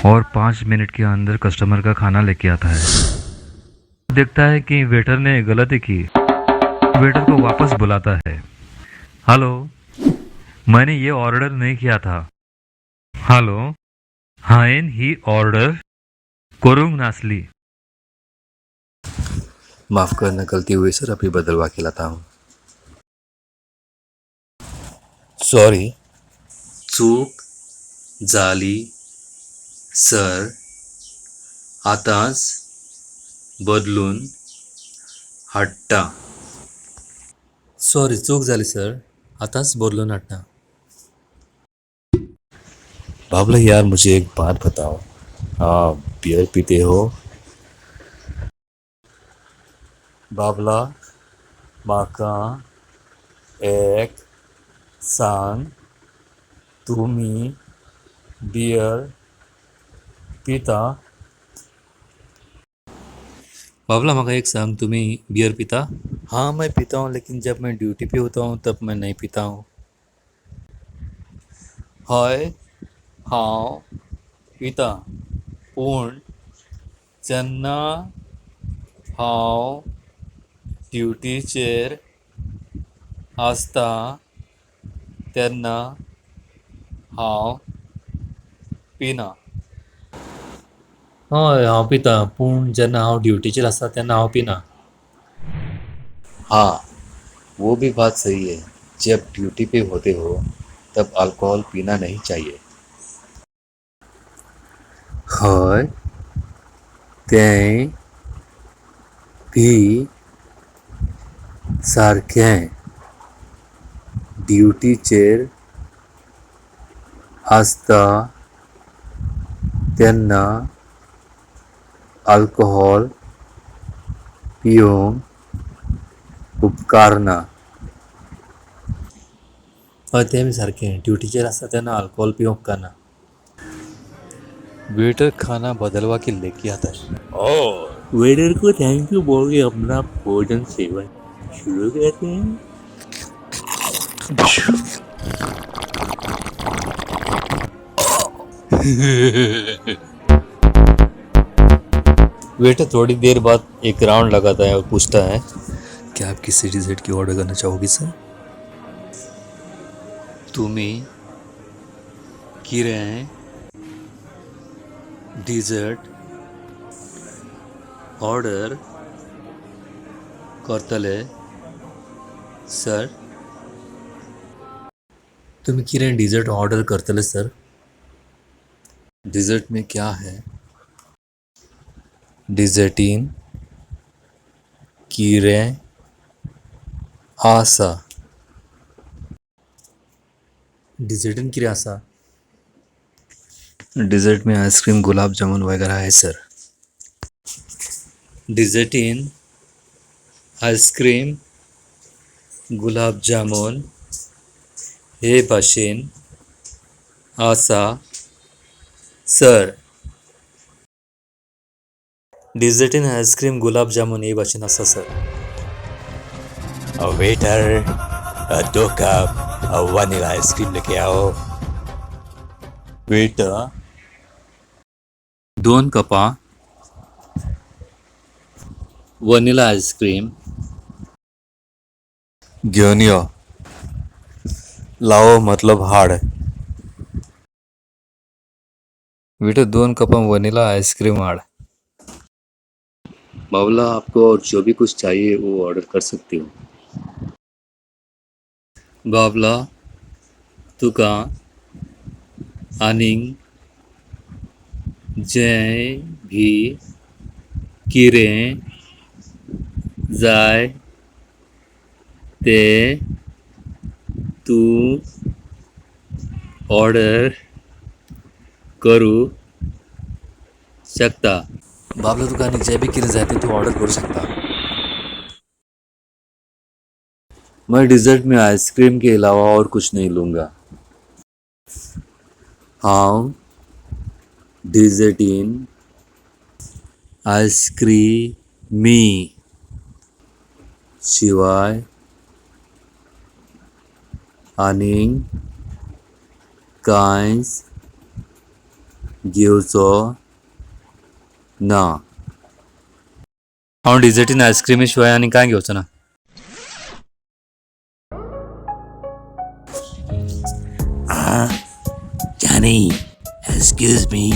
और 5 minute K अंदर customer का खाना लेके आता है। देखता है कि वेटर ने गलती की, वेटर को वापस बुलाता है। हेलो, मैंने ये ऑर्डर नहीं किया था। हॅलो, हांवें ही ऑर्डर करूंक नासली। माफ़ करना, गलती हुई सर, अभी बदलवा के लाता हूँ। सॉरी, चूक जाली सर, आतांच बदलून हाडटा। सॉरी, चूक जाली सर, आतांच बदलून हाडटा। बाबला यार, मुझे एक बात बताओ, आप बियर पीते हो? बाबला म्हाका एक सांग, तुमी बियर पिता? बाबला म्हाका एक सांग, तुमी बियर पिता? हाँ, मैं पीता हूँ, लेकिन जब मैं ड्यूटी पे होता हूँ तब मैं नहीं पीता हूँ। हय, हांव पिता, पूण जेन्ना हांव ड्युटीचेर आसता तेन्ना हांव पिना। हय, हांव पिता, पूण जेन्ना हांव ड्युटीचेर आसता तेन्ना हांव पिना। हाँ, वो भी बात सही है, जब ड्यूटी पे होते हो तब अल्कोहल पीना नहीं चाहिए। हय, तें बी सारकें, ड्युटीचेर आसता तेन्ना अल्कोहोल पिवंक उपकारना। हय, तें बी सारकें, ड्युटीचेर आसता तेन्ना अल्कोहोल पिवंक उपकारना। वेटर खाना बदलवा के लेके आता है। और वेटर को thank you बोल के अपना भोजन सेवन शुरू करते हैं। वेटर थोड़ी देर बाद एक राउंड लगाता है और पूछता है, क्या आप किसी डिजर्ट की ऑर्डर करना चाहोगे सर? तुम्ही कितें डिजर्ट ऑर्डर करतले सर? तुम्ही कितें डिजर्ट ऑर्डर करतले सर? डिजर्ट में क्या है? डिजर्टीन कितें आसा? डिजर्टीन कितें आसा? डिजर्ट में आइसक्रीम, गुलाब जामुन वगैरह है सर। डिजर्टीन आइसक्रीम, गुलाब जामुन हे भाशेन आसा सर। डिजर्टीन आइसक्रीम, गुलाब जामुन हे भाशेन आसा sir. Waiter, 2 cup vanilla ice cream लेके आओ। वेटर, 2 कपां वनीला आइसक्रीम घेवन यो। लाओ मतलब हाड। वेटर, 2 कपां वनीला आइसक्रीम हाड। बाबला, आपको और जो भी कुछ चाहिए वो ऑर्डर कर सकते हो। बाबला, तुका आनीक जें भी कितें जाय तें तूं ऑर्डर करूं शकता। बाबला, तुका आनीक जें बी कितें जाय तें तूं ऑर्डर करूं शकता। मैं डिजर्ट में आइसक्रीम के अलावा और कुछ नहीं लूँगा। हांव डिजर्टीन आइसक्रीमी शिवाय आनीक कांयच घेवचो ना. हांव डिजर्टीन आयस्क्रिमी शिवाय आनी कांय घेवचो ना. जानी, एक्सक्यूज मी,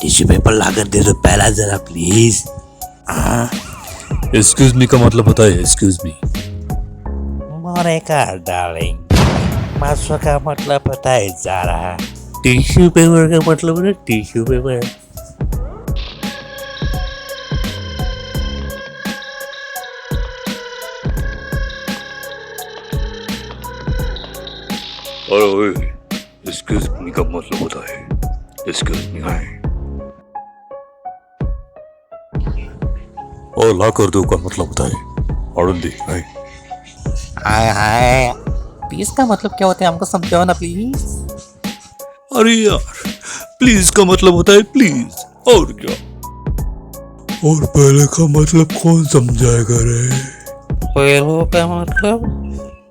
टिश्यू पेपर लाकर दे दो पहला जरा प्लीज. एक्सक्यूज मी का मतलब होता है एक्सक्यूज मी. मोरे का डार्लिंग, मासो का मतलब पता है जरा. टिश्यू पेपर का मतलब है टिश्यू पेपर. अरे ओए, एक्सक्यूज मी का मतलब होता है एक्सक्यूज मी हाय. और ला कर दो का मतलब होता है हाडून दे हाय. हाय हाय, प्लीज का मतलब क्या होता है, हमको समझाओ ना प्लीज. अरे यार, प्लीज का मतलब होता है प्लीज, और क्या. और पहले का मतलब कौन समझाएगा रे? पहलो का मतलब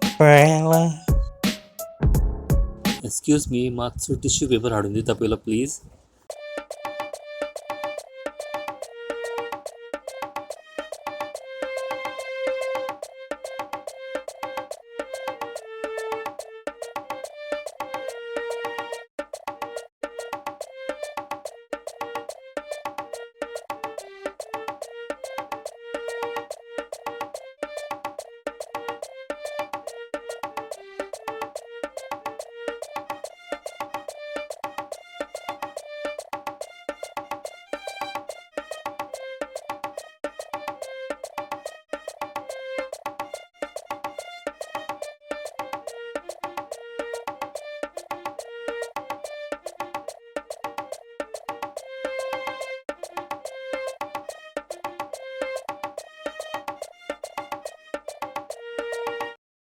पहला. एक्सक्यूज मी, मातसो टिश्यू पेपर हाडून दिता पयलो प्लीज.